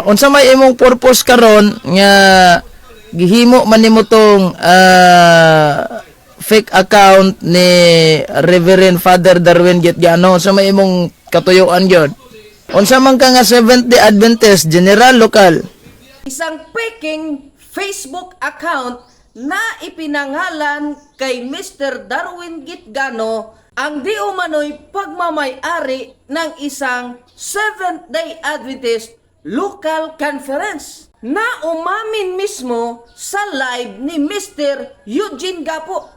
Unsa may imong purpose karon nga gihimo man nimo tong fake account ni Reverend Father Darwin Gitgano? Unsa may imong katuyuan gyud? Unsa man ka nga Seventh-day Adventist general lokal? Isang peking Facebook account na ipinangalan kay Mr. Darwin Gitgano ang di umano'y pagmamay-ari ng isang Seventh-day Adventist local conference na umamin mismo sa live ni Mr. Eugene Gapo.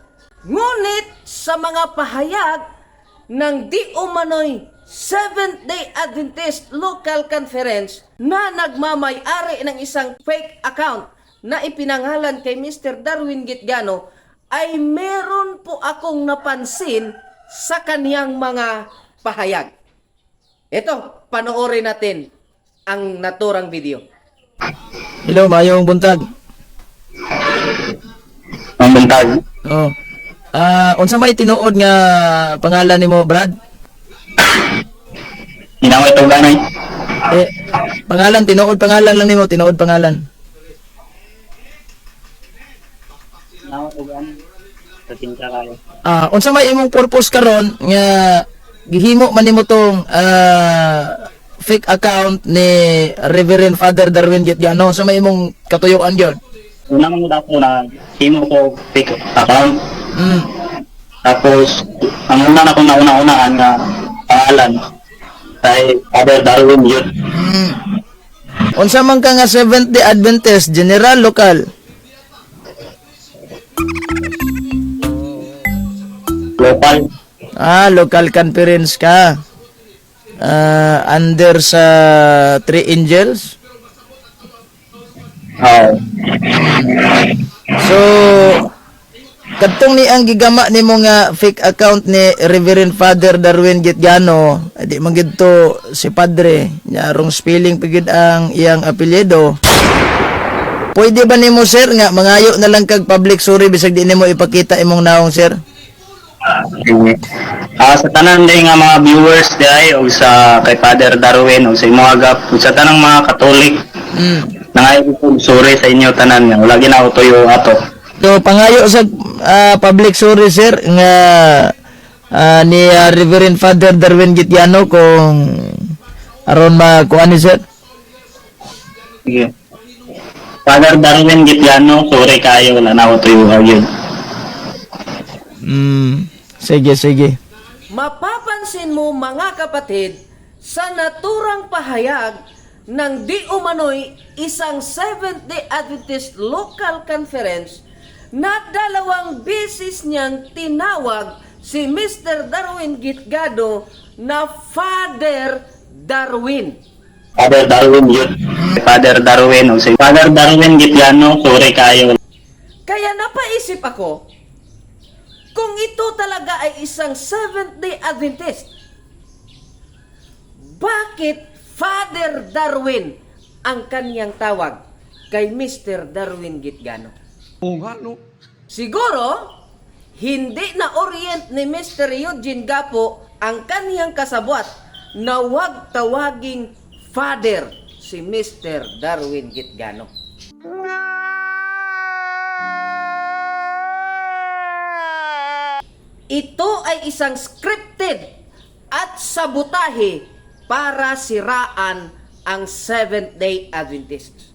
Ngunit sa mga pahayag ng di umano'y Seventh-day Adventist local conference na nagmamay-ari ng isang fake account na ipinangalan kay Mr. Darwin Gitgano, ay meron po akong napansin sa kaniyang mga pahayag. Ito, panoorin natin ang naturang video. Hello, mayong buntag. Ang buntag. Oh. Unsa may tinuod nga pangalan nimo, Brad? Hinaway ito ganay. Pangalan, tinuod lang nimo, tinuod pangalan. Hinaway ito ganay. Tatingka kayo. Unsa may imong purpose karon nga gihimo man nimo tong fake account ni Reverend Father Darwin Gitgano? Unsa may imong katuyuan gyud? Una man ako na himo ko fake account. Tapos ang una na kong nauna-unaan nga pangalan ay Father Darwin yun. Unsa man ka nga Seventh-day Adventist general lokal? Local. Local conference ka. Under sa Three Angels. So kadtong ni ang gigama nimo nga fake account ni Reverend Father Darwin Gitgano, di man gid to si Padre, nya wrong spelling pigid ang iyang apelyido. Pwede ba nimo sir nga mangayo na lang kag public sorry bisag di nimo ipakita imong naong sir? Sa tanan day nga mga viewers day o sa kay Father Darwin o sa imong agap o sa tanang mga Katolik. Nangayo ko sorry sa inyo tanan nga wala ginaw tuyo ato. So pangayo sa public sorry sir nga ni Reverend Father Darwin Gitgano kung aron makuan ni sir. Sige. Father Darwin Gitgano, sorry kayo wala na tuyo yun. Sige. Mapapansin mo mga kapatid sa naturang pahayag ng di umano'y isang Seventh-day Adventist local conference na dalawang beses niyang tinawag si Mr. Darwin Gitgano na Father Darwin. Father Darwin yun. Father Darwin o si Father Darwin Gitgano, sorry kayo. Kaya napaisip ako, kung ito talaga ay isang Seventh-day Adventist, bakit Father Darwin ang kanyang tawag kay Mr. Darwin Gitgano? Siguro, hindi na orient ni Mr. Eugene Gapo ang kaniyang kasabwat na wag tawaging Father si Mr. Darwin Gitgano. Ito ay isang scripted at sabotahe para siraan ang Seventh-day Adventist.